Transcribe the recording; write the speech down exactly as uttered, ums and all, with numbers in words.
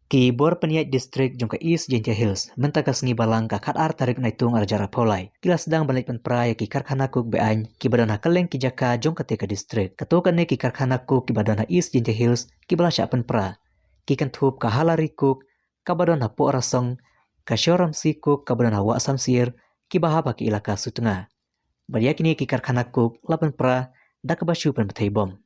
Ki bor pynïaid district jong ka East Jaintia Hills mynta ka sngi Balang ka khatar tarik Naitung arhajar arphew lai ki la sdang ban leit pynpra ïa ki karkhana coke be-aiñ kiba don ha kylleng ki jaka jong kata ka district. Kato kane ki karkhana coke kiba don ha East Jaintia Hills kiba la shah pynpra ki kynthup ka Halari Coke kaba don ha Pohrasong, ka Shoramsi Coke kaba don ha Wahsamsir, kiba hap ha ki ilaka Sutnga. Bad ïa kine ki karkhana coke la pynpra da kaba shu pynbthei bom.